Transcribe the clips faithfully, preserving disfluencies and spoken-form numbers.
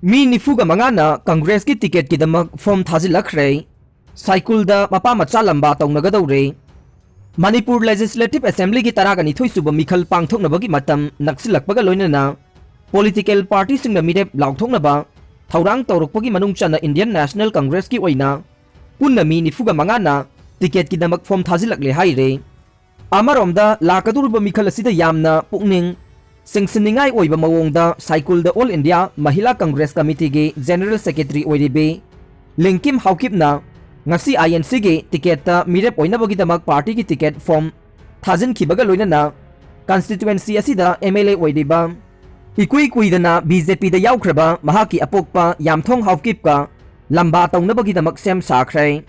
ꯃꯤ ꯅꯤꯐꯨꯒ ꯃꯉꯥꯅ ꯀꯪꯒ꯭ꯔꯦꯁꯀꯤ ꯇꯤꯀꯦꯠꯀꯤꯗꯃꯛ ꯐꯣꯝ ꯊꯥꯖꯤꯜꯂꯛꯈ꯭ꯔꯦ꯫ ꯁꯥꯏꯀꯨꯜꯗ ꯃꯄꯥ ꯃꯆꯥ ꯂꯝꯕꯥ ꯇꯧꯅꯒꯗꯧꯔꯦ꯫ ꯃꯅꯤꯄꯨꯔ ꯂꯦꯖꯤꯁꯂꯦꯇꯤꯚ ꯑꯦꯁꯦꯝꯕ꯭ꯂꯤꯒꯤ ꯇꯔꯥꯒ ꯅꯤꯊꯣꯏ ꯁꯨꯕ ꯃꯤꯈꯜ ꯄꯥꯡꯊꯣꯛꯅꯕꯒꯤ ꯃꯇꯝ ꯅꯛꯁꯤꯜꯂꯛꯄꯒ ꯂꯣꯏꯅꯅ ꯄꯣꯂꯤꯇꯤꯀꯦꯜ ꯄꯥꯔꯇꯤꯁꯤꯡꯅ ꯃꯤꯔꯦꯞ ꯂꯥꯎꯊꯣꯛꯅꯕ ꯊꯧꯔꯥꯡ ꯇꯧꯔꯛꯄꯒꯤ ꯃꯅꯨꯡ ꯆꯟꯅ ꯏꯟꯗꯤꯌꯟ ꯅꯦꯁꯅꯦꯜ ꯀꯪꯒ꯭ꯔꯦꯁꯀꯤ ꯑꯣꯏꯅ ꯄꯨꯟꯅ ꯃꯤ ꯅꯤꯐꯨꯒ ꯃꯉꯥꯅ ꯇꯤꯀꯦꯠꯀꯤꯗꯃꯛ ꯐꯣꯝ ꯊꯥꯖꯤꯜꯂꯛꯂꯦ ꯍꯥꯏꯔꯦ꯫ ꯑꯃꯔꯣꯝꯗ ꯂꯥꯛꯀꯗꯧꯔꯤꯕ ꯃꯤꯈꯜ ꯑꯁꯤꯗ ꯌꯥꯝꯅ ꯄꯨꯛꯅꯤꯡ ꯆꯤꯡꯁꯤꯟꯅꯤꯡꯉꯥꯏ ꯑꯣꯏꯕ ꯃꯑꯣꯡꯗ ꯁꯥꯏꯀꯨꯜꯗ ꯑꯣꯜ ꯏꯟꯗꯤꯌꯥ ꯃꯍꯤꯂꯥ ꯀꯪꯒ꯭ꯔꯦꯁ ꯀꯃꯤꯇꯤꯒꯤ ꯖꯦꯅꯔꯦꯜ ꯁꯦꯀ꯭ꯔꯦꯇꯔꯤ ꯑꯣꯏꯔꯤꯕꯤ ꯂꯤꯡꯀꯤꯝ ꯍꯥꯎꯀꯤꯞꯅ ꯉꯁꯤ ꯑꯥꯏ ꯑꯦꯟ ꯁꯤꯒꯤ ꯇꯤꯀꯦꯠꯇ ꯃꯤꯔꯦꯞ ꯑꯣꯏꯅꯕꯒꯤꯗꯃꯛ ꯄꯥꯔꯇꯤꯒꯤ ꯇꯤꯀꯦꯠ ꯐꯣꯝ ꯊꯥꯖꯤꯟꯈꯤꯕꯒ ꯂꯣꯏꯅꯅ ꯀꯟꯁꯇꯤꯇ꯭ꯋꯦꯟꯁꯤ ꯑꯁꯤꯗ ꯑꯦꯝ ꯑꯦꯜ ꯑꯦ ꯑꯣꯏꯔꯤꯕ ꯏꯀꯨꯏ ꯀꯨꯏꯗꯅ ꯕꯤ ꯖꯦ ꯄꯤꯗ ꯌꯥꯎꯈ꯭ꯔꯕ ꯃꯍꯥꯛꯀꯤ ꯑꯄꯣꯛꯄ ꯌꯥꯝꯊꯣꯡ ꯍꯥꯎꯀꯤꯞꯀ ꯂꯝꯕꯥ ꯇꯧꯅꯕꯒꯤꯗꯃꯛ ꯁꯦꯝ ꯁꯥꯈ꯭ꯔꯦ꯫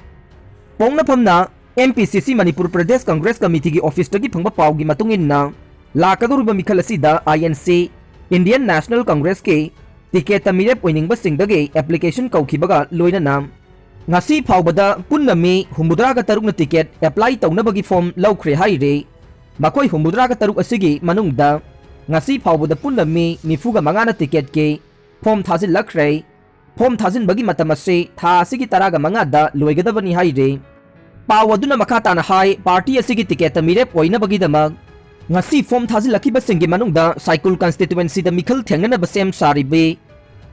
ꯄꯣꯛꯅꯐꯝꯅ ꯑꯦꯝ ꯄꯤ ꯁꯤ ꯁꯤ ꯃꯅꯤꯄꯨꯔ ꯄ꯭ꯔꯗꯦꯁ ꯀꯪꯒ꯭ꯔꯦꯁ ꯀꯃꯤꯇꯤꯒꯤ ꯑꯣꯐꯤꯁꯇꯒꯤ ꯐꯪꯕ ꯄꯥꯎꯒꯤ ꯃꯇꯨꯡ ꯏꯟꯅ, ꯂꯥꯛꯀꯗꯧꯔꯤꯕ ꯃꯤꯈꯜ ꯑꯁꯤꯗ ꯑꯥꯏ ꯑꯦꯟ ꯁꯤ, ꯏꯟꯗꯤꯌꯟ ꯅꯦꯁꯅꯦꯜ ꯀꯪꯒ꯭ꯔꯦꯁꯀꯤ ꯇꯤꯀꯦꯠꯇ ꯃꯤꯔꯦꯞ ꯑꯣꯏꯅꯤꯡꯕꯁꯤꯡꯗꯒꯤ ꯑꯦꯄ꯭ꯂꯤꯀꯦꯁꯟ ꯀꯧꯈꯤꯕꯒ ꯂꯣꯏꯅꯅ ꯉꯁꯤ ꯐꯥꯎꯕꯗ ꯄꯨꯟꯅ ꯃꯤ ꯍꯨꯝꯐꯨꯇꯔꯥꯒ ꯇꯔꯨꯛꯅ ꯇꯤꯀꯦꯠ ꯑꯦꯄ꯭ꯂꯥꯏ ꯇꯧꯅꯕꯒꯤ ꯐꯣꯝ ꯂꯧꯈ꯭ꯔꯦ ꯍꯥꯏꯔꯤ꯫ ꯃꯈꯣꯏ ꯍꯨꯝꯐꯨꯇꯔꯥꯒ ꯇꯔꯨꯛ ꯑꯁꯤꯒꯤ ꯃꯅꯨꯡꯗ ꯉꯁꯤ ꯐꯥꯎꯕꯗ ꯄꯨꯟꯅ ꯃꯤ ꯅꯤꯐꯨꯒ ꯃꯉꯥꯅ ꯇꯤꯀꯦꯠꯀꯤ ꯐꯣꯝ ꯊꯥꯖꯤꯜꯂꯛꯈ꯭ꯔꯦ꯫ ꯐꯣꯝ ꯊꯥꯖꯤꯟꯕꯒꯤ ꯃꯇꯝ ꯑꯁꯤ ꯊꯥ ꯑꯁꯤꯒꯤ ꯇꯔꯥꯒ ꯃꯉꯥꯗ ꯂꯣꯏꯒꯗꯕꯅꯤ ꯍꯥꯏꯔꯤ꯫ ꯄꯥꯎ ꯑꯗꯨꯅ ꯃꯈꯥ ꯇꯥꯅ ꯍꯥꯏ, ꯄꯥꯔꯇꯤ ꯑꯁꯤꯒꯤ ꯇꯤꯀꯦꯠꯇ ꯃꯤꯔꯦꯞ ꯑꯣꯏꯅꯕꯒꯤꯗꯃꯛ ꯉꯁꯤ ꯐꯣꯝ ꯊꯥꯖꯤꯜꯂꯛꯈꯤꯕꯁꯤꯡꯒꯤ ꯃꯅꯨꯡꯗ ꯁꯥꯏꯀꯨꯜ ꯀꯟꯁꯇꯤꯇ꯭ꯋꯦꯟꯁꯤꯗ ꯃꯤꯈꯜ ꯊꯦꯡꯅꯅꯕ ꯁꯦꯝ ꯁꯥꯔꯤꯕꯤ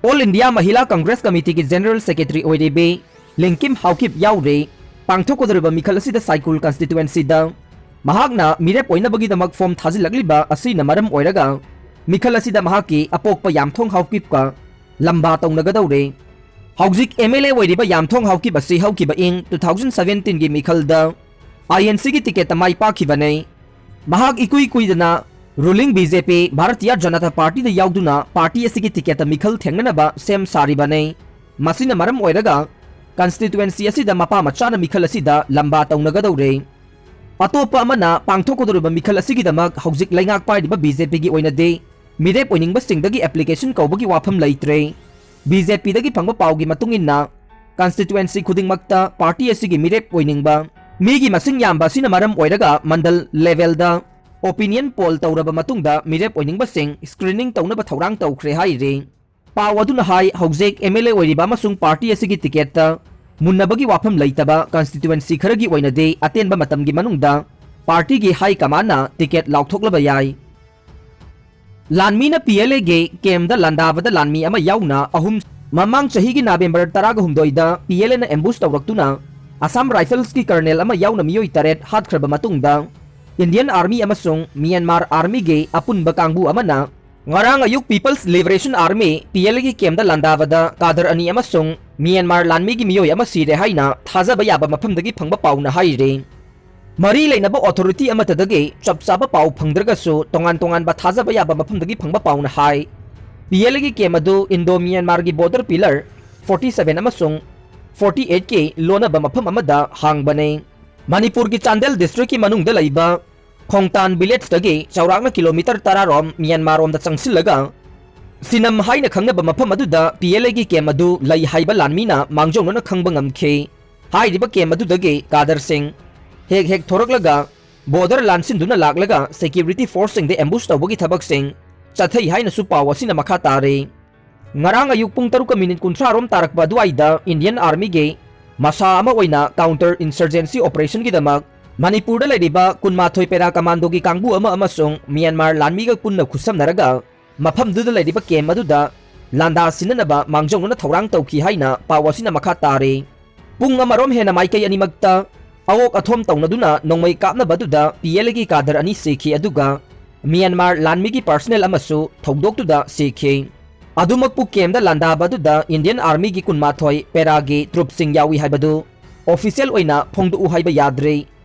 ꯑꯣꯜ ꯏꯟꯗꯤꯌꯥ ꯃꯍꯤꯂꯥ ꯀꯪꯒ꯭ꯔꯦꯁ ꯀꯃꯤꯇꯤꯒꯤ ꯖꯦꯅꯔꯦꯜ ꯁꯦꯀ꯭ꯔꯦꯇꯔꯤ ꯑꯣꯏꯔꯤꯕꯤ ꯂꯤꯡꯀꯤꯝ ꯍꯥꯎꯀꯤꯞ ꯌꯥꯎꯔꯤ꯫ ꯄꯥꯡꯊꯣꯛꯀꯗꯧꯔꯤꯕ ꯃꯤꯈꯜ ꯑꯁꯤꯗ ꯁꯥꯏꯀꯨꯜ ꯀꯟꯁꯇꯤꯇ꯭ꯋꯦꯟꯁꯤꯗ ꯃꯍꯥꯛꯅ ꯃꯤꯔꯦꯞ ꯑꯣꯏꯅꯕꯒꯤꯗꯃꯛ ꯐꯣꯝ ꯊꯥꯖꯤꯜꯂꯛꯂꯤꯕ ꯑꯁꯤꯅ ꯃꯔꯝ ꯑꯣꯏꯔꯒ ꯃꯤꯈꯜ ꯑꯁꯤꯗ ꯃꯍꯥꯛꯀꯤ ꯑꯄꯣꯛꯄ ꯌꯥꯝꯊꯣꯡ ꯍꯥꯎꯀꯤꯞꯀ ꯂꯝꯕꯥ ꯇꯧꯅꯒꯗꯧꯔꯦ꯫ ꯍꯧꯖꯤꯛ ꯑꯦꯝ ꯑꯦꯜ ꯑꯦ ꯑꯣꯏꯔꯤꯕ ꯌꯥꯝꯊꯣꯡ ꯍꯥꯎꯀꯤꯞ ꯑꯁꯤ ꯍꯧꯈꯤꯕ ꯏꯪ ꯇꯨ ꯊꯥꯎꯖꯟ ꯁꯚꯦꯟꯇꯤꯟꯒꯤ ꯃꯤꯈꯜꯗ ꯑꯥꯏ ꯑꯦꯟ ꯁꯤꯒꯤ ꯇꯤꯀꯦꯠꯇ ꯃꯥꯏ ꯄꯥꯛꯈꯤꯕꯅꯤ꯫ ꯃꯍꯥꯛ ꯏꯀꯨꯏ ꯀꯨꯏꯗꯅ ꯔꯨꯂꯤꯡ ꯕꯤ ꯖꯦ ꯄꯤ ꯚꯥꯔꯇꯤꯌꯥ ꯖꯅꯇꯥ ꯄꯥꯔꯇꯤꯗ ꯌꯥꯎꯗꯨꯅ ꯄꯥꯔꯇꯤ ꯑꯁꯤꯒꯤ ꯇꯤꯀꯦꯠꯇ ꯃꯤꯈꯜ ꯊꯦꯡꯅꯅꯕ ꯁꯦꯝ ꯁꯥꯔꯤꯕꯅꯤ꯫ ꯃꯁꯤꯅ ꯃꯔꯝ ꯑꯣꯏꯔꯒ ꯀꯟꯁꯇꯤꯇ꯭ꯋꯦꯟꯁꯤ ꯑꯁꯤꯗ ꯃꯄꯥ ꯃꯆꯥꯅ ꯃꯤꯈꯜ ꯑꯁꯤꯗ ꯂꯝꯕꯥ ꯇꯧꯅꯒꯗꯧꯔꯦ꯫ ꯑꯇꯣꯞꯄ ꯑꯃꯅ ꯄꯥꯡꯊꯣꯛꯀꯗꯧꯔꯤꯕ ꯃꯤꯈꯜ ꯑꯁꯤꯒꯤꯗꯃꯛ ꯍꯧꯖꯤꯛ ꯂꯩꯉꯥꯛ ꯄꯥꯏꯔꯤꯕ ꯕꯤ ꯖꯦ ꯄꯤꯒꯤ ꯑꯣꯏꯅꯗꯤ ꯃꯤꯔꯦꯞ ꯑꯣꯏꯅꯤꯡꯕꯁꯤꯡꯗꯒꯤ ꯑꯦꯄ꯭ꯂꯤꯀꯦꯁꯟ ꯀꯧꯕꯒꯤ ꯋꯥꯐꯝ ꯂꯩꯇ꯭ꯔꯦ꯫ ꯕꯤ ꯖꯦ ꯄꯤꯗꯒꯤ ꯐꯪꯕ ꯄꯥꯎꯒꯤ ꯃꯇꯨꯡ ꯏꯟꯅ, ꯀꯟꯁꯇꯤꯇ꯭ꯋꯦꯟꯁꯤ ꯈꯨꯗꯤꯡꯃꯛꯇ ꯄꯥꯔꯇꯤ ꯑꯁꯤꯒꯤ ꯃꯤꯔꯦꯞ ꯑꯣꯏꯅꯤꯡꯕ ꯃꯤꯒꯤ ꯃꯁꯤꯡ ꯌꯥꯝꯕ ꯑꯁꯤꯅ ꯃꯔꯝ ꯑꯣꯏꯔꯒ ꯃꯟꯗꯜ ꯂꯦꯚꯦꯜꯗ ꯑꯣꯄꯤꯅꯤꯌꯟ ꯄꯣꯜ ꯇꯧꯔꯕ ꯃꯇꯨꯡꯗ ꯃꯤꯔꯦꯞ ꯑꯣꯏꯅꯤꯡꯕꯁꯤꯡ ꯁ꯭ꯀ꯭ꯔꯤꯅꯤꯡ ꯇꯧꯅꯕ ꯊꯧꯔꯥꯡ ꯇꯧꯈ꯭ꯔꯦ ꯍꯥꯏꯔꯤ꯫ ꯄꯥꯎ ꯑꯗꯨꯅ ꯍꯥꯏ, ꯍꯧꯖꯤꯛ ꯑꯦꯝ ꯑꯦꯜ ꯑꯦ ꯑꯣꯏꯔꯤꯕ ꯑꯃꯁꯨꯡ ꯄꯥꯔꯇꯤ ꯑꯁꯤꯒꯤ ꯇꯤꯀꯦꯠꯇ ꯃꯨꯟꯅꯕꯒꯤ ꯋꯥꯐꯝ ꯂꯩꯇꯕ ꯀꯟꯁꯇꯤꯇ꯭ꯋꯦꯟꯁꯤ ꯈꯔꯒꯤ ꯑꯣꯏꯅꯗꯤ ꯑꯇꯦꯟꯕ ꯃꯇꯝꯒꯤ ꯃꯅꯨꯡꯗ ꯄꯥꯔꯇꯤꯒꯤ ꯍꯥꯏ ꯀꯃꯥꯟꯅ ꯇꯤꯀꯦꯠ ꯂꯥꯎꯊꯣꯛꯂꯕ ꯌꯥꯏ꯫ ꯂꯥꯟꯃꯤꯅ ꯄꯤ ꯑꯦꯜ ꯑꯦꯒꯤ ꯀꯦꯝꯗ ꯂꯥꯟꯗꯥꯕꯗ ꯂꯥꯟꯃꯤ ꯑꯃ ꯌꯥꯎꯅ ꯑꯍꯨꯝ꯫ ꯃꯃꯥꯡ ꯆꯍꯤꯒꯤ ꯅꯕꯦꯝꯕꯔ ꯇꯔꯥꯒ ꯍꯨꯝꯗꯣꯏꯗ ꯄꯤ ꯑꯦꯜ ꯑꯦꯅ ꯑꯦꯝꯕꯨꯁ ꯇꯧꯔꯛꯇꯨꯅ ꯑꯁꯥꯝ ꯔꯥꯏꯐꯜꯁꯀꯤ ꯀꯔꯅꯦꯜ ꯑꯃ ꯌꯥꯎꯅ ꯃꯤꯑꯣꯏ ꯇꯔꯦꯠ ꯍꯥꯠꯈ꯭ꯔꯕ ꯃꯇꯨꯡꯗ, ꯏꯟꯗꯤꯌꯟ ꯑꯥꯔꯃꯤ ꯑꯃꯁꯨꯡ ꯃ꯭ꯌꯥꯟꯃꯥꯔ ꯑꯥꯔꯃꯤꯒꯤ ꯑꯄꯨꯟꯕ ꯀꯥꯡꯕꯨ ꯑꯃꯅ ꯉꯔꯥꯡ ꯑꯌꯨꯛ People's Liberation Army, P L ꯑꯦꯒꯤ ꯀꯦꯝꯗ ꯂꯥꯟꯗꯥꯕꯗ ꯀꯥꯗꯔ ꯑꯅꯤ ꯑꯃꯁꯨꯡ ꯃ꯭ꯌꯥꯟꯃꯥꯔ ꯂꯥꯟꯃꯤꯒꯤ ꯃꯤꯑꯣꯏ ꯑꯃ ꯁꯤꯔꯦ ꯍꯥꯏꯅ ꯊꯥꯖꯕ ꯌꯥꯕ ꯃꯐꯝꯗꯒꯤ ꯐꯪꯕ ꯄꯥꯎꯅ ꯍꯥꯏꯔꯤ꯫ ꯃꯔꯤ ꯂꯩꯅꯕ ꯑꯣꯊꯣꯔꯤꯇꯤ ꯑꯃꯠꯇꯗꯒꯤ ꯆꯞ ꯆꯥꯕ ꯄꯥꯎ ꯐꯪꯗ꯭ꯔꯒꯁꯨ, ꯇꯣꯉꯥꯟ ꯇꯣꯉꯥꯟꯕ ꯊꯥꯖꯕ ꯌꯥꯕ ꯃꯐꯝꯗꯒꯤ ꯐꯪꯕ ꯄꯥꯎꯅ ꯍꯥꯏ, ꯄꯤ ꯑꯦꯜ ꯑꯦꯒꯤ ꯀꯦꯝ ꯑꯗꯨ ꯏꯟꯗꯣ ꯃ꯭ꯌꯥꯟꯃꯥꯔꯒꯤ ꯕꯣꯔꯗꯔ ꯄꯤꯂꯔ ꯐꯣꯔꯇꯤ ꯁꯚꯦꯟ ꯑꯃꯁꯨꯡ ꯐꯣꯔꯇꯤ ꯑꯩꯠꯀꯤ ꯂꯣꯟꯅꯕ ꯃꯐꯝ ꯑꯃꯗ ꯍꯥꯡꯕꯅꯤ꯫ ꯃꯅꯤꯄꯨꯔꯒꯤ ꯆꯥꯟꯗꯦꯜ ꯗꯤꯁꯇ꯭ꯔꯤꯛꯀꯤ ꯃꯅꯨꯡꯗ ꯂꯩꯕ ꯈꯣꯡꯇꯥꯟ ꯚꯤꯂꯦꯖꯇꯒꯤ ꯆꯥꯎꯔꯥꯛꯅ ꯀꯤꯂꯣꯃꯤꯇꯔ ꯇꯔꯥ ꯔꯣꯝ ꯃ꯭ꯌꯥꯟꯃꯥꯔꯔꯣꯝꯗ ꯆꯪꯁꯤꯜꯂꯒ ꯁꯤꯅꯝ ꯍꯥꯏꯅ ꯈꯪꯅꯕ ꯃꯐꯝ ꯑꯗꯨꯗ ꯄꯤ ꯑꯦꯜ ꯑꯦꯒꯤ ꯀꯦꯝ ꯑꯗꯨ ꯂꯩ ꯍꯥꯏꯕ ꯂꯥꯟꯃꯤꯅ ꯃꯥꯡꯖꯧꯅꯅ ꯈꯪꯕ ꯉꯝꯈꯤ꯫ ꯍꯥꯏꯔꯤꯕ ꯀꯦꯝ ꯑꯗꯨꯗꯒꯤ ꯀꯥꯗꯔ ꯁꯤꯡ ꯍꯦꯛ ꯍꯦꯛ ꯊꯣꯔꯛꯂꯒ ꯕꯣꯔꯗꯔ ꯂꯥꯟꯁꯤꯟꯗꯨꯅ ꯂꯥꯛꯂꯒ ꯁꯦꯀ꯭ꯌꯨꯔꯤꯇꯤ ꯐꯣꯔꯁꯁꯤꯡꯗ ꯑꯦꯝꯕꯨꯁ ꯇꯧꯕꯒꯤ ꯊꯕꯛꯁꯤꯡ ꯆꯠꯊꯩ ꯍꯥꯏꯅꯁꯨ ꯄꯥꯎ ꯑꯁꯤꯅ ꯃꯈꯥ ꯇꯥꯔꯤ꯫ ꯉꯔꯥꯡ ꯑꯌꯨꯛ ꯄꯨꯡ ꯇꯔꯨꯛꯀ ꯃꯤꯅꯤꯠ ꯀꯨꯟꯊ꯭ꯔꯥ ꯔꯣꯝ ꯇꯥꯔꯛꯄ ꯑꯗꯨꯋꯥꯏꯗ ꯏꯟꯗꯤꯌꯟ ꯑꯥꯔꯃꯤꯒꯤ ꯃꯁꯥ ꯑꯃ ꯑꯣꯏꯅ ꯀꯥꯎꯟꯇꯔ ꯏꯟꯁꯔꯖꯦꯟꯁꯤ ꯑꯣꯄꯔꯦꯁꯟꯒꯤꯗꯃꯛ ꯃꯅꯤꯄꯨꯔꯗ ꯂꯩꯔꯤꯕ ꯀꯨꯟꯃꯥꯊꯣꯏ ꯄꯦꯔꯥ ꯀꯃꯥꯟꯗꯣꯒꯤ ꯀꯥꯡꯕꯨ ꯑꯃ ꯑꯃꯁꯨꯡ ꯃ꯭ꯌꯥꯟꯃꯥꯔ ꯂꯥꯟꯃꯤꯒ ꯄꯨꯟꯅ ꯈꯨꯠꯁꯝꯅꯔꯒ ꯃꯐꯝꯗꯨꯗ ꯂꯩꯔꯤꯕ ꯀꯦꯝ ꯑꯗꯨꯗ ꯂꯥꯟꯗꯥ ꯁꯤꯟꯅꯅꯕ ꯃꯥꯡꯖꯧꯅꯅ ꯊꯧꯔꯥꯡ ꯇꯧꯈꯤ ꯍꯥꯏꯅ ꯄꯥꯎ ꯑꯁꯤꯅ ꯃꯈꯥ ꯇꯥꯔꯤ꯫ ꯄꯨꯡ ꯑꯃꯔꯣꯝ ꯍꯦꯟꯅ ꯃꯥꯏꯀꯩ ꯑꯅꯤꯃꯛꯇ ꯑꯋꯣꯛ ꯑꯊꯣꯝ ꯇꯧꯅꯗꯨꯅ ꯅꯣꯡꯃꯩ ꯀꯥꯞꯅꯕ ꯑꯗꯨꯗ ꯄꯤ ꯑꯦꯜ ꯑꯦꯒꯤ ꯀꯥꯗꯔ ꯑꯅꯤ ꯁꯤꯈꯤ, ꯑꯗꯨꯒ ꯃ꯭ꯌꯥꯟꯃꯥꯔ ꯂꯥꯟꯃꯤꯒꯤ ꯄꯔꯁꯅꯦꯜ ꯑꯃꯁꯨ ꯊꯧꯗꯣꯛꯇꯨꯗ ꯁꯤꯈꯤ꯫ ꯑꯗꯨꯃꯛꯄꯨ ꯀꯦꯝꯗ ꯂꯥꯟꯗꯥꯕ ꯑꯗꯨꯗ ꯏꯟꯗꯤꯌꯟ ꯑꯥꯔꯃꯤꯒꯤ ꯀꯨꯟꯃꯥꯊꯣꯏ ꯄꯦꯔꯥꯒꯤ ꯇ꯭ꯔꯨꯞꯁꯤꯡ ꯌꯥꯎꯏ ꯍꯥꯏꯕꯗꯨ ꯑꯣꯐꯤꯁꯤꯌꯦꯜ ꯑꯣꯏꯅ ꯐꯣꯡꯗꯣꯛꯎ ꯍꯥꯏꯕ ꯌꯥꯗ꯭ꯔꯤ꯫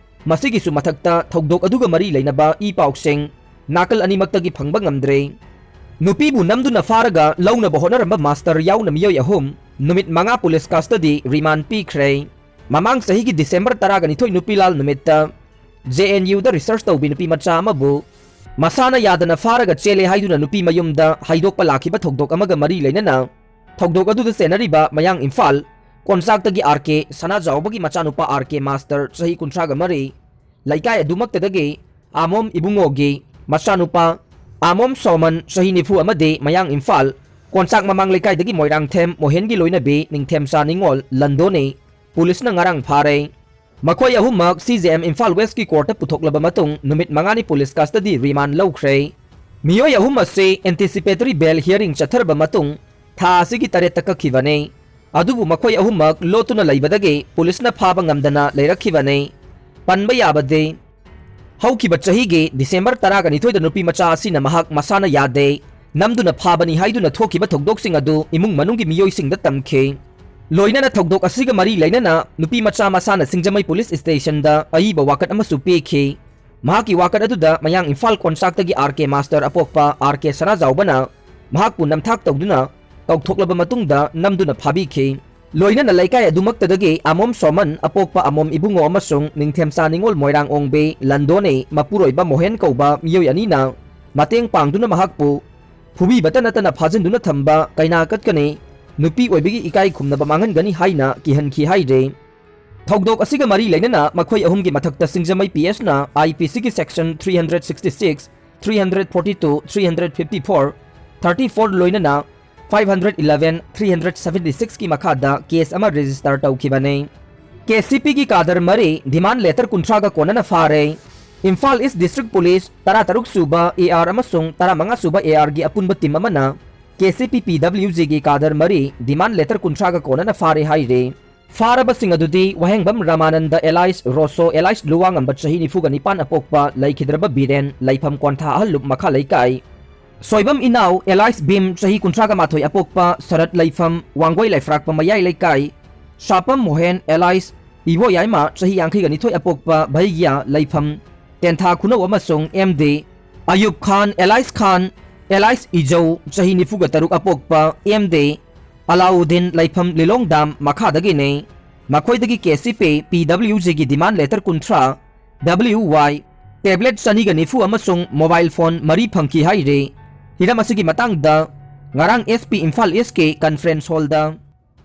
ꯃꯁꯤꯒꯤꯁꯨ ꯃꯊꯛꯇ ꯊꯧꯗꯣꯛ ꯑꯗꯨꯒ ꯃꯔꯤ ꯂꯩꯅꯕ ꯏ ꯄꯥꯎꯁꯤꯡ ꯅꯥꯀꯜ ꯑꯅꯤꯃꯛꯇꯒꯤ ꯐꯪꯕ ꯉꯝꯗ꯭ꯔꯦ꯫ ꯅꯨꯄꯤꯕꯨ ꯅꯝꯗꯨꯅ ꯐꯥꯔꯒ ꯂꯧꯅꯕ ꯍꯣꯠꯅꯔꯝꯕ ꯃꯥꯁꯇꯔ ꯌꯥꯎꯅ ꯃꯤꯑꯣꯏ ꯑꯍꯨꯝ ꯅꯨꯃꯤꯠ ꯃꯉꯥ ꯄꯨꯂꯤꯁ ꯀꯁꯇꯗꯤ ꯔꯤꯃꯥꯟ ꯄꯤꯈ꯭ꯔꯦ꯫ ꯃꯃꯥꯡ ꯆꯍꯤꯒꯤ ꯗꯤꯁꯦꯝꯕꯔ ꯇꯔꯥꯒ ꯅꯤꯊꯣꯏ ꯅꯨꯄꯤ ꯂꯥꯜ ꯅꯨꯃꯤꯠꯇ ꯖꯦ ꯑꯦꯟ ꯌꯨꯗ ꯔꯤꯁꯔꯆ ꯇꯧꯕꯤ ꯅꯨꯄꯤ ꯃꯆꯥ ꯑꯃꯕꯨ ꯃꯁꯥꯅ ꯌꯥꯗꯅ ꯐꯥꯔꯒ ꯆꯦꯜꯂꯦ ꯍꯥꯏꯗꯨꯅ ꯅꯨꯄꯤ ꯃꯌꯨꯝꯗ ꯍꯥꯏꯗꯣꯛꯄ ꯂꯥꯛꯈꯤꯕ ꯊꯧꯗꯣꯛ ꯑꯃꯒ ꯃꯔꯤ ꯂꯩꯅꯅ ꯊꯧꯗꯣꯛ ꯑꯗꯨꯗ ꯆꯦꯟꯅꯔꯤꯕ ꯃꯌꯥꯡ ꯏꯝꯐꯥꯜ ꯀꯣꯟꯆꯥꯛꯇꯒꯤ ꯑꯥꯔ ꯀꯦ ꯁꯅꯥꯖꯥꯎꯕꯒꯤ ꯃꯆꯥꯅꯨꯄꯥ ꯑꯥꯔ ꯀꯦ ꯃꯥꯁꯇꯔ ꯆꯍꯤ ꯀꯨꯟꯊ꯭ꯔꯥꯒ ꯃꯔꯤ, ꯂꯩꯀꯥꯏ ꯑꯗꯨꯃꯛꯇꯗꯒꯤ ꯑꯥꯃꯣꯝ ꯏꯕꯨꯡꯉꯣꯒꯤ ꯃꯆꯥꯅꯨꯄꯥ ꯑꯥꯃꯣꯝ ꯁꯣꯃꯟ ꯆꯍꯤ ꯅꯤꯐꯨ ꯑꯃꯗꯤ ꯃꯌꯥꯡ ꯏꯝꯐꯥꯜ ꯀꯣꯟꯆꯥꯛ ꯃꯃꯥꯡ ꯂꯩꯀꯥꯏꯗꯒꯤ ꯃꯣꯏꯔꯥꯡꯊꯦꯝ ꯃꯣꯍꯦꯟꯒꯤ ꯂꯣꯏꯅꯕꯤ ꯅꯤꯡꯊꯦꯝꯆꯥ ꯅꯤꯉꯣꯜ ꯂꯟꯗꯣꯅꯤ ꯄꯨꯂꯤꯁꯅ ꯉꯔꯥꯡ ꯐꯥꯔꯦ꯫ ꯃꯈꯣꯏ ꯑꯍꯨꯝꯃꯛ C J M ꯏꯝꯐꯥꯜ ꯋꯦꯁꯀꯤ ꯀꯣꯔꯠꯇ ꯄꯨꯊꯣꯛꯂꯕ ꯃꯇꯨꯡ ꯅꯨꯃꯤꯠ ꯃꯉꯥꯅꯤ ꯄꯨꯂꯤꯁ ꯀꯁꯇꯗꯤ ꯔꯤꯃꯥꯟ ꯂꯧꯈ꯭ꯔꯦ꯫ ꯃꯤꯑꯣꯏ ꯑꯍꯨꯝ ꯑꯁꯤ anticipatory bail hearing ꯆꯠꯊꯔꯕ ꯃꯇꯨꯡ ꯊꯥ ꯑꯁꯤꯒꯤ ꯇꯔꯦꯠꯇ ꯀꯛꯈꯤꯕꯅꯤ꯫ ꯑꯗꯨꯕꯨ ꯃꯈꯣꯏ ꯑꯍꯨꯝꯃꯛ ꯂꯣꯠꯇꯨꯅ ꯂꯩꯕꯗꯒꯤ ꯄꯨꯂꯤꯁꯅ ꯐꯥꯕ ꯉꯝꯗꯅ ꯂꯩꯔꯛꯈꯤꯕꯅꯤ꯫ ꯄꯟꯕ ꯌꯥꯕꯗꯤ, ꯍꯧꯈꯤꯕ ꯆꯍꯤꯒꯤ ꯗꯤꯁꯦꯝꯕꯔ ꯇꯔꯥꯒ ꯅꯤꯊꯣꯏꯗ ꯅꯨꯄꯤ ꯃꯆꯥ ꯑꯁꯤꯅ ꯃꯍꯥꯛ ꯃꯁꯥꯅ ꯌꯥꯗꯦ, ꯅꯝꯗꯨꯅ ꯐꯥꯕꯅꯤ ꯍꯥꯏꯗꯨꯅ ꯊꯣꯛꯈꯤꯕ ꯊꯧꯗꯣꯛꯁꯤꯡ ꯑꯗꯨ ꯏꯃꯨꯡ ꯃꯅꯨꯡꯒꯤ ꯃꯤꯑꯣꯏꯁꯤꯡꯗ ꯇꯝꯈꯤ꯫ ꯂꯣꯏꯅꯅ ꯊꯧꯗꯣꯛ ꯑꯁꯤꯒ ꯃꯔꯤ ꯂꯩꯅꯅ ꯅꯨꯄꯤ ꯃꯆꯥ ꯃꯁꯥꯅ ꯁꯤꯡꯖꯃꯩ ꯄꯨꯂꯤꯁ ꯁ꯭ꯇꯦꯁꯟꯗ ꯑꯏꯕ ꯋꯥꯀꯠ ꯑꯃꯁꯨ ꯄꯤꯈꯤ꯫ ꯃꯍꯥꯛꯀꯤ ꯋꯥꯀꯠ ꯑꯗꯨꯗ ꯃꯌꯥꯡ ꯏꯝꯐꯥꯜ ꯀꯣꯟꯆꯥꯛꯇꯒꯤ R K ꯃꯥꯁꯇꯔ ꯑꯄꯣꯛꯄ R K ꯁꯅꯥꯖꯥꯎꯕꯅ ꯃꯍꯥꯛꯄꯨ ꯅꯝꯊꯥꯛ ꯇꯧꯗꯨꯅ ꯀꯧꯊꯣꯛꯂꯕ ꯃꯇꯨꯡꯗ ꯅꯝꯗꯨꯅ ꯐꯥꯕꯤꯈꯤ꯫ ꯂꯣꯏꯅꯅ ꯂꯩꯀꯥꯏ ꯑꯗꯨꯃꯛꯇꯗꯒꯤ ꯑꯃꯣꯝ ꯁꯣꯃꯟ ꯑꯄꯣꯛꯄ ꯑꯃꯣꯝ ꯏꯕꯨꯡꯉꯣ ꯑꯃꯁꯨꯡ ꯅꯤꯡꯊꯦꯝꯆꯥ ꯅꯤꯉꯣꯜ ꯃꯣꯏꯔꯥꯡ ꯑꯣꯡꯕꯤ ꯂꯟꯗꯣꯅꯦ ꯃꯄꯨꯔꯣꯏꯕ ꯃꯣꯍꯦꯟ ꯀꯧꯕ ꯃꯤꯑꯣꯏ ꯑꯅꯤꯅ ꯃꯇꯦꯡ ꯄꯥꯡꯗꯨꯅ ꯃꯍꯥꯛꯄꯨ ꯐꯨꯕꯤꯕꯇ ꯅꯠꯇꯅ ꯐꯥꯖꯤꯟꯗꯨꯅ ꯊꯝꯕ ꯀꯩꯅꯥ ꯀꯠꯀꯅꯤ, ꯅꯨꯄꯤ ꯑꯣꯏꯕꯒꯤ ꯏꯀꯥꯏ ꯈꯨꯝꯅꯕ ꯃꯥꯡꯍꯟꯒꯅꯤ ꯍꯥꯏꯅ ꯀꯤꯍꯟꯈꯤ ꯍꯥꯏꯔꯦ꯫ ꯊꯧꯗꯣꯛ ꯑꯁꯤꯒ ꯃꯔꯤ ꯂꯩꯅꯅ ꯃꯈꯣꯏ ꯑꯍꯨꯝꯒꯤ ꯃꯊꯛꯇ ꯁꯤꯡꯖꯃꯩ P S ꯅ I P C ꯒꯤ section three hundred sixty six, three hundred forty two, three hundred fifty four, thirty four ꯂꯣꯏꯅꯅ five hundred eleven, three hundred seventy six ꯀꯤ ꯃꯈꯥꯗ case ꯑꯃ register ꯇꯧꯈꯤꯕꯅꯤ꯫ K C P ꯒꯤ cadre ꯃꯔꯤ demand letter ꯀꯨꯟꯊ꯭ꯔꯥꯒ ꯀꯣꯟꯅꯅ ꯐꯥꯔꯦ꯫ ꯏꯝꯐꯥꯜ East District Police ꯇꯔꯥꯇꯔꯨꯛ ꯁꯨꯕ A R ꯑꯃꯁꯨꯡ ꯇꯔꯥꯃꯉꯥ ꯁꯨꯕ A R ꯒꯤ ꯑꯄꯨꯟꯕ team ꯑꯃꯅ K C P P W G ꯒꯤ cadre ꯃꯔꯤ demand letter ꯀꯨꯟꯊ꯭ꯔꯥꯒ ꯀꯣꯟꯅꯅ ꯐꯥꯔꯦ ꯍꯥꯏꯔꯦ꯫ ꯐꯥꯔꯕꯁꯤꯡ ꯑꯗꯨꯗꯤ ꯋꯥꯍꯦꯡꯕꯝ ꯔꯥꯃꯥꯅꯟꯗ alias ꯔꯣꯁꯣ alias ꯂꯨꯋꯥꯉꯝꯕ ꯆꯍꯤ ꯅꯤꯐꯨꯒ ꯅꯤꯄꯥꯟ ꯑꯄꯣꯛꯄ ꯂꯩꯈꯤꯗ꯭ꯔꯕ ꯕꯤꯔꯦꯟ ꯂꯩꯐꯝ ꯀꯣꯟꯊꯥ ꯑꯍꯜꯂꯨꯞ ꯃꯈꯥ ꯂꯩꯀꯥꯏ, ꯁꯣꯏꯕꯝ ꯏꯅꯥꯎ alias ꯕꯤꯝ ꯆꯍꯤ ꯀꯨꯟꯊ꯭ꯔꯥꯒ ꯃꯥꯊꯣꯏ ꯑꯄꯣꯛꯄ ꯁꯔꯠ ꯂꯩꯐꯝ ꯋꯥꯡꯒꯣꯏ ꯂꯩꯐ꯭ꯔꯥꯛꯄ ꯃꯌꯥꯏ ꯂꯩꯀꯥꯏ, ꯁꯥꯄꯝ ꯃꯣꯍꯦꯟ alias ꯏꯕꯣꯌꯥꯏꯃ ꯆꯍꯤ ꯌꯥꯡꯈꯩꯒ ꯅꯤꯊꯣꯏ ꯑꯄꯣꯛꯄ ꯚꯩꯒ꯭ꯌꯥ ꯂꯩꯐꯝ ꯇꯦꯟꯊꯥ ꯈꯨꯅꯧ ꯑꯃꯁꯨꯡ M D ꯑꯌꯨꯕ ꯈꯥꯟ alias ꯈꯥꯟ alias ꯏꯖꯧ ꯆꯍꯤ ꯅꯤꯐꯨꯒ ꯇꯔꯨꯛ ꯑꯄꯣꯛꯄ M D ꯑꯂꯥꯎꯗꯤꯟ ꯂꯩꯐꯝ ꯂꯤꯂꯣꯡ ꯗꯥꯝ ꯃꯈꯥꯗꯒꯤꯅꯤ꯫ ꯃꯈꯣꯏꯗꯒꯤ K C P P W G ꯒꯤ demand letter ꯀꯨꯟꯊ꯭ꯔꯥ, W Y, tablet ꯆꯅꯤꯒ ꯅꯤꯐꯨ ꯑꯃꯁꯨꯡ mobile phone ꯃꯔꯤ ꯐꯪꯈꯤ ꯍꯥꯏꯔꯤ꯫ ꯍꯤꯔꯝ ꯑꯁꯤꯒꯤ ꯃꯇꯥꯡꯗ ꯉꯔꯥꯡ S P ꯏꯝꯐꯥꯜ East ꯀꯤ conference hall ꯗ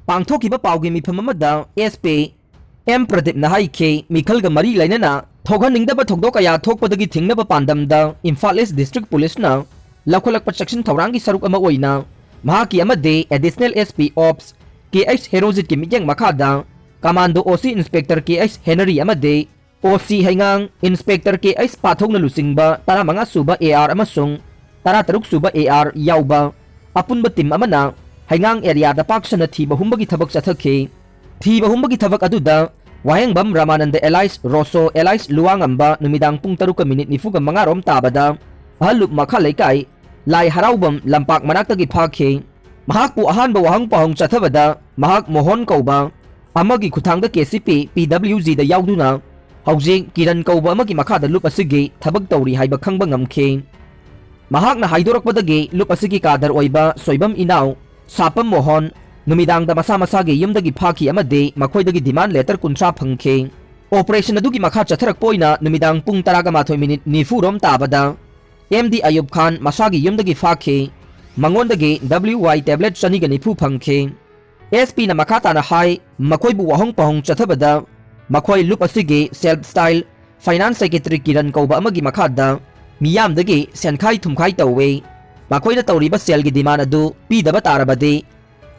ꯄꯥꯡꯊꯣꯛꯈꯤꯕ ꯄꯥꯎꯒꯤ ꯃꯤꯐꯝ ꯑꯃꯗ S P M ꯄ꯭ꯔꯗꯤꯞꯅ ꯍꯥꯏꯈꯤ, ꯃꯤꯈꯜꯒ ꯃꯔꯤ ꯂꯩꯅꯅ ꯊꯣꯛꯍꯟꯅꯤꯡꯗꯕ ꯊꯧꯗꯣꯛ ꯀꯌꯥ ꯊꯣꯛꯄꯗꯒꯤ ꯊꯤꯡꯅꯕ ꯄꯥꯟꯗꯝꯗ ꯏꯝꯐꯥꯜ East District Police ꯅ ꯂꯧꯈꯠꯂꯛꯄ ꯆꯦꯛꯁꯤꯟ ꯊꯧꯔꯥꯡꯒꯤ ꯁꯔꯨꯛ ꯑꯃ ꯑꯣꯏꯅ ꯃꯍꯥꯛꯀꯤ ꯑꯃꯗꯤ Additional S P Ops K H ꯍꯦꯔꯣꯖꯤꯠꯀꯤ ꯃꯤꯠꯌꯦꯡ ꯃꯈꯥꯗ Commando O C Inspector K H Henry ꯑꯃꯗꯤ O C ꯍꯩꯉꯥꯡ Inspector K H ꯄꯥꯊꯧꯅ ꯂꯨꯆꯤꯡꯕ ꯇꯔꯥꯃꯉꯥ ꯁꯨꯕ A R ꯑꯃꯁꯨꯡ ꯇꯔꯥꯇꯔꯨꯛ ꯁꯨꯕ A R ꯌꯥꯎꯕ ꯑꯄꯨꯟꯕ team ꯑꯃꯅ ꯍꯩꯉꯥꯡ areaꯗ ꯄꯥꯛ ꯁꯟꯅ ꯊꯤꯕ ꯍꯨꯝꯕꯒꯤ ꯊꯕꯛ ꯆꯠꯊꯈꯤ꯫ ꯊꯤꯕ ꯍꯨꯝꯕꯒꯤ ꯊꯕꯛ ꯑꯗꯨꯗ ꯋꯥꯍꯦꯡꯕꯝ ꯔꯥꯃꯥꯅꯟꯗ alias ꯔꯣꯁꯣ alias ꯂꯨꯋꯥꯉꯝꯕ ꯅꯨꯃꯤꯗꯥꯡ ꯄꯨꯡ ꯇꯔꯨꯛꯀ ꯃꯤꯅꯤꯠ ꯅꯤꯐꯨꯒ ꯃꯉꯥ ꯔꯣꯝ ꯇꯥꯕꯗ ꯑꯍꯜ ꯂꯨꯞ ꯃꯈꯥ ꯂꯩꯀꯥꯏ ꯂꯥꯏ ꯍꯔꯥꯎꯕꯝ ꯂꯝꯄꯥꯛ ꯃꯅꯥꯛꯇꯒꯤ ꯐꯥꯈꯤ꯫ ꯃꯍꯥꯛꯄꯨ ꯑꯍꯥꯟꯕ ꯋꯥꯍꯪ ꯄꯥꯎꯍꯪ ꯆꯠꯊꯕꯗ ꯃꯍꯥꯛ ꯃꯣꯍꯟ ꯀꯧꯕ ꯑꯃꯒꯤ ꯈꯨꯠꯊꯥꯡꯗ K C P P W Gꯗ ꯌꯥꯎꯗꯨꯅ ꯍꯧꯖꯤꯛ ꯀꯤꯔꯟ ꯀꯧꯕ ꯑꯃꯒꯤ ꯃꯈꯥꯗ ꯂꯨꯞ ꯑꯁꯤꯒꯤ ꯊꯕꯛ ꯇꯧꯔꯤ ꯍꯥꯏꯕ ꯈꯪꯕ ꯉꯝꯈꯤ꯫ ꯃꯍꯥꯛꯅ ꯍꯥꯏꯗꯣꯔꯛꯄꯗꯒꯤ ꯂꯨꯞ ꯑꯁꯤꯒꯤ ꯀꯥꯗꯔ ꯑꯣꯏꯕ ꯁꯣꯏꯕꯝ ꯏꯅꯥꯎ ꯁꯥꯄꯝ ꯃꯣꯍꯟ ꯅꯨꯃꯤꯗꯥꯡꯗ ꯃꯁꯥ ꯃꯁꯥꯒꯤ ꯌꯨꯝꯗꯒꯤ ꯐꯥꯈꯤ ꯑꯃꯗꯤ ꯃꯈꯣꯏꯗꯒꯤ demand letter ꯀꯨꯟꯊ꯭ꯔꯥ ꯐꯪꯈꯤ꯫ Operation ꯑꯗꯨꯒꯤ ꯃꯈꯥ ꯆꯠꯊꯔꯛꯄ ꯑꯣꯏꯅ ꯅꯨꯃꯤꯗꯥꯡ ꯄꯨꯡ ꯇꯔꯥꯒ ꯃꯥꯊꯣꯏ ꯃꯤꯅꯤꯠ ꯅꯤꯐꯨ ꯔꯣꯝ ꯇꯥꯕꯗ M D ꯑꯌꯨꯕ ꯈꯥꯟ ꯃꯁꯥꯒꯤ ꯌꯨꯝꯗꯒꯤ ꯐꯥꯈꯤ꯫ ꯃꯉꯣꯟꯗꯒꯤ W Y tablet ꯆꯅꯤꯒ ꯅꯤꯐꯨ ꯐꯪꯈꯤ꯫ S Pꯅ ꯃꯈꯥ ꯇꯥꯅ ꯍꯥꯏ, ꯃꯈꯣꯏꯕꯨ ꯋꯥꯍꯪ ꯄꯥꯎꯍꯪ ꯆꯠꯊꯕꯗ ꯃꯈꯣꯏ ꯂꯨꯞ ꯑꯁꯤꯒꯤ self style finance secretary Kiran ꯀꯧꯕ ꯑꯃꯒꯤ ꯃꯈꯥꯗ ꯃꯤꯌꯥꯝꯗꯒꯤ ꯁꯦꯟꯈꯥꯏ ꯊꯨꯝꯈꯥꯏ ꯇꯧꯏ꯫ ꯃꯈꯣꯏꯅ ꯇꯧꯔꯤꯕ ꯁꯦꯜꯒꯤ demand ꯑꯗꯨ ꯄꯤꯗꯕ ꯇꯥꯔꯕꯗꯤ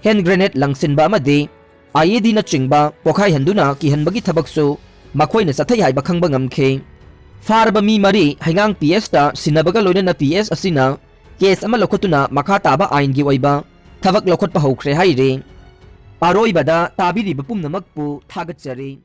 hand grenade ꯂꯪꯁꯤꯟꯕ ꯑꯃꯗꯤ I E Dꯅꯆꯤꯡꯕ ꯄꯣꯈꯥꯏꯍꯟꯗꯨꯅ ꯀꯤꯍꯟꯕꯒꯤ ꯊꯕꯛꯁꯨ ꯃꯈꯣꯏꯅ ꯆꯠꯊꯩ ꯍꯥꯏꯕ ꯈꯪꯕ ꯉꯝꯈꯤ꯫ ꯐꯥꯔꯕ ꯃꯤ ꯃꯔꯤ ꯍꯩꯉꯥꯡ P S ꯇ ꯁꯤꯟꯅꯕꯒ ꯂꯣꯏꯅꯅ P S ꯑꯁꯤꯅ case ꯑꯃ ꯂꯧꯈꯠꯇꯨꯅ ꯃꯈꯥ ꯇꯥꯕ ꯑꯥꯏꯟꯒꯤ ꯑꯣꯏꯕ ꯊꯕꯛ ꯂꯧꯈꯠꯄ ꯍꯧꯈ꯭ꯔꯦ ꯍꯥꯏꯔꯤ꯫ ꯑꯔꯣꯏꯕꯗ ꯇꯥꯕꯤꯔꯤꯕ ꯄꯨꯝꯅꯃꯛꯄꯨ ꯊꯥꯒꯠꯆꯔꯤ꯫